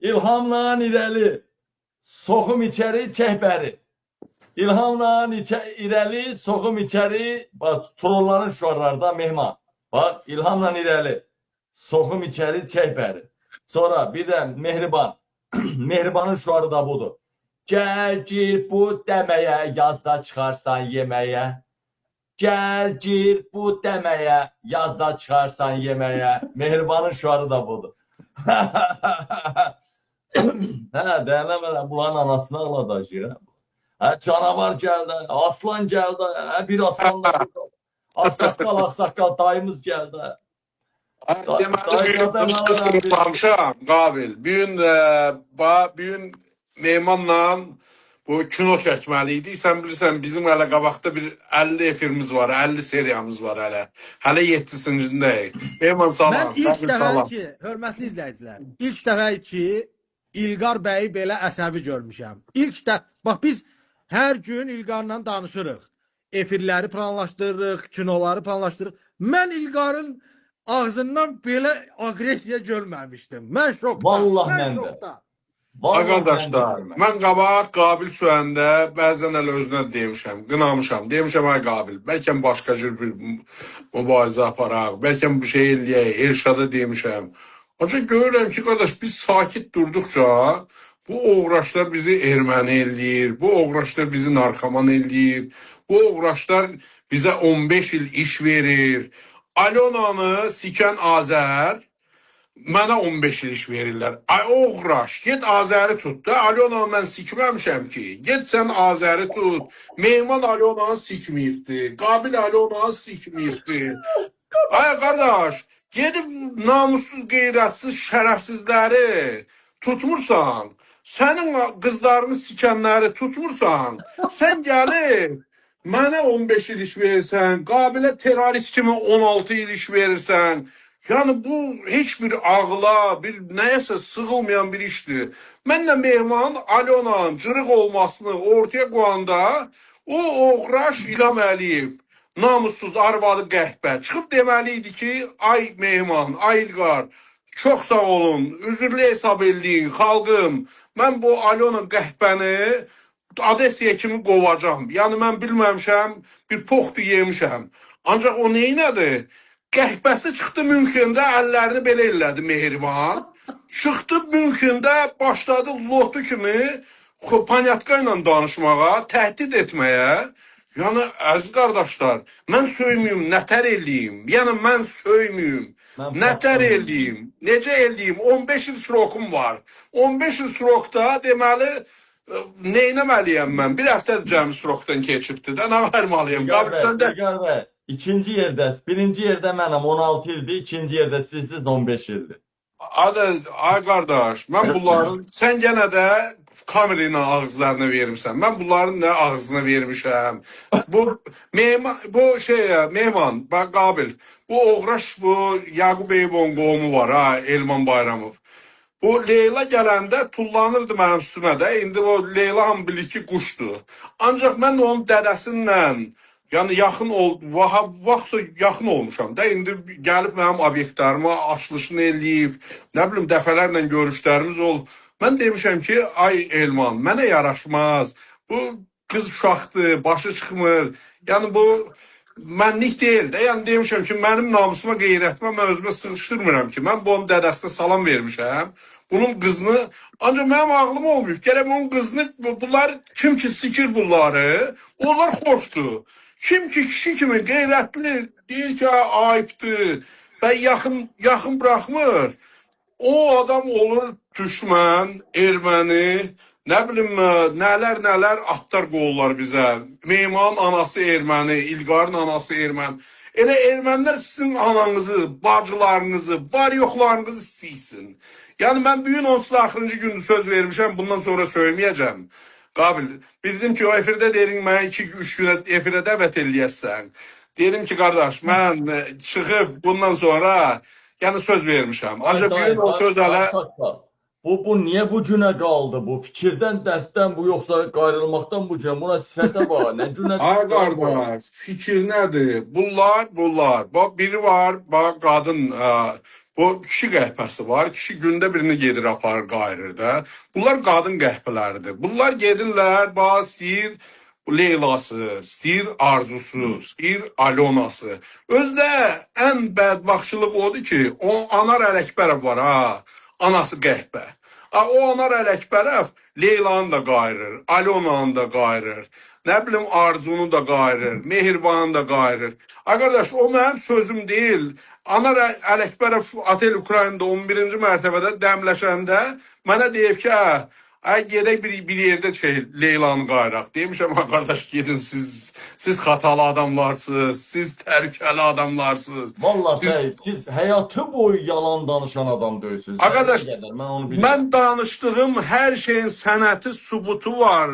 İlhamla irəli. Soxum içəri, çək bəri. İlhamla irəli, soxum içəri. Bax, trolların şüarları da Mehman. Bax, İlhamla irəli. Soxum içəri, çək bəri. Sonra bir də Mehriban. Mehribanın şüarı da budur. Gəl gir bu dəməyə, yazda çıxarsan yeməyə. Gəl gir bu dəməyə, yazda çıxarsan yeməyə. Mehribanın şüarı da budur. Hə, deyənə bunların anasını ağladacaq. Hə, canavar gəldi, aslan gəldi, hə, bir aslan da. Ağsaqqal, ağsaqqal dayımız gəldi. Deməli, bu gün sınıflamışam, Qabil. Bu gün, bu gün mehmanla bu kino çəkməli idik. Sən bilirsən, bizim hələ qabaqda bir 50 efirimiz var, 50 seriyamız var hələ. Hələ 7-cindəyik. Mehman salam, Mən ilk Qabil dəfə salam. ki, hörmətli izləyicilər, ilk dəfə ki İlqar bəyi belə əsəbi görmüşəm. İlk dəfə, bax biz hər gün İlqarla danışırıq. Efirləri planlaşdırırıq, kinoları planlaşdırırıq. Mən İlqarın ağzından belə aqressiya görməmişdim. Mən şokda. Vallahi mən mən də. şokda. Vallahi mən də Qardaşlar, görmədim. mən qabaq Qabil söyəndə bəzən hələ özünə demişəm, qınamışam. Demişəm ay Qabil, bəlkə başqa cür bir mübarizə aparaq, bəlkə bir şey eləyək, Elşada demişəm. Ancaq görürəm ki, qardaş, biz sakit durduqca bu oğraşlar bizi erməni eləyir, bu oğraşlar bizi narkoman eləyir, bu oğraşlar bizə 15 il iş verir. Alonanı sikən Azər mənə 15 il iş verirlər. Ay oğraş, get Azəri tut da. Alonanı mən sikməmişəm ki. Get sən Azəri tut. Mehman Alonanı sikməyibdi. Qabil Alonanı sikməyibdi. Ay qardaş, gedib namussuz, qeyrətsiz, şərəfsizləri tutmursan. Sənin qızlarını sikənləri tutmursan. Sən gəlib mənə 15 il iş verirsən, Qabilə terrorist kimi 16 il iş verirsən. Yəni bu heç bir ağla, bir nəyəsə sığılmayan bir işdir. Mənlə Mehman Alonanın cırıq olmasını ortaya qoyanda o oğraş İlham Əliyev namussuz arvadı qəhbə çıxıb deməli idi ki, ay Mehman, ay İlqar, çox sağ olun, üzürlü hesab eləyin xalqım. Mən bu Alona qəhbəni Odessaya kimi qovacam. Yəni mən bilməmişəm, bir poxtu yemişəm. Ancaq o neynədi? Qəhbəsi çıxdı Münxendə, əllərini belə elədi Mehriban. Çıxdı Münxendə, başladı lotu kimi panyatka ilə danışmağa, təhdid etməyə. Yəni əziz qardaşlar, mən söyməyim, nətər eləyim? Yəni mən söyməyim, Mən nətər patlamıyorum. eləyim? Necə eləyim? 15 il srokum var. 15 il srokda deməli neynəməliyəm mən? Bir həftədir cəmi srokdan keçibdi də, nə verməliyəm? İlqar Qabil bəy, sən də İlqar bəy, ikinci yerdə, birinci yerdə mənəm 16 ildir, ikinci yerdə sizsiz 15 ildir. Adı, ay qardaş, mən bunların sən yenə də kamera ilə ağızlarına vermirsən. Mən bunların nə ağzına vermişəm. Bu mehman, bu şey Mehman, bax Qabil. Bu oğraş bu Yaqub Eyvon qohumu var ha, Elman Bayramov. Bu Leyla gələndə tullanırdı mənim üstümə də. İndi o Leyla hamı bilir ki, quşdur. Ancaq mən onun dədəsinlə, yəni yaxın ol, vaxtsa yaxın olmuşam da. İndi gəlib mənim obyektlərimə açılışını eləyib, nə bilim dəfələrlə görüşlərimiz ol. Mən demişəm ki, ay Elman, mənə yaraşmaz. Bu qız uşaqdır, başı çıxmır. Yəni bu mənlik deyil də. Yəni demişəm ki, mənim namusuma, qeyrətimə mən özümə sığışdırmıram ki, mən bunun dədəsinə salam vermişəm. Bunun qızını ancaq mənim ağlım olmayıb. Gərək onun qızını bunlar kim ki sikir bunları, onlar xoşdur. Kim ki kişi kimi qeyrətli deyir ki, ayıbdır və yaxın yaxın buraxmır. O adam olur düşmən, erməni, nə bilim nələr nələr atlar qoyurlar bizə. Mehmanın anası erməni, İlqarın anası erməni. Elə ermənilər sizin ananızı, bacılarınızı, var yoxlarınızı siksin. Yəni mən bu gün onsuz da axırıncı gündür söz vermişəm, bundan sonra söyməyəcəm. Qabil, bildim ki, o efirdə dedin mənə 2-3 günə efirə dəvət eləyəsən. Dedim ki, qardaş, mən çıxıb bundan sonra yəni söz vermişəm. Ay Ancaq bu dayı, gün o söz hələ ağsaqqal. Bu niyə bu günə qaldı bu? Fikirdən, dərddən bu yoxsa qayrılmaqdan bu günə? Buna sifətə bax. Nə günə Ay düşdü ay bu? qardaş, fikir nədir? Bunlar. Bax biri var, bax qadın, Bu kişi qəhbəsi var. Kişi gündə birini gedir aparır, qayırır da. Bunlar qadın qəhbələridir. Bunlar gedirlər, bax istəyir Leylası, istəyir Arzusu, istəyir Alonası. Özdə ən bədbəxtçılıq odur ki, o Anar Ələkbərov var ha, anası qəhbə. A, o Anar Ələkbərov Leylanı da qayırır, Alonanı da qayırır, nə bilim Arzunu da qayırır, Mehribanı da qayırır. A qardaş, o mənim sözüm deyil. Anar Ələkbərov Otel Ukraynada 11-ci mərtəbədə dəmləşəndə mənə deyib ki, hə, ay gedək bir yerdə şey Leylanı qayıraq. Demişəm, ha qardaş gedin siz xatalı adamlarsınız, siz təhlükəli adamlarsınız. Vallahi Siz bəy, siz həyatı boyu yalan danışan adam deyilsiniz. A qardaş, Nə qədər, mən onu bilirəm. mən danışdığım hər şeyin sənəti, sübutu var.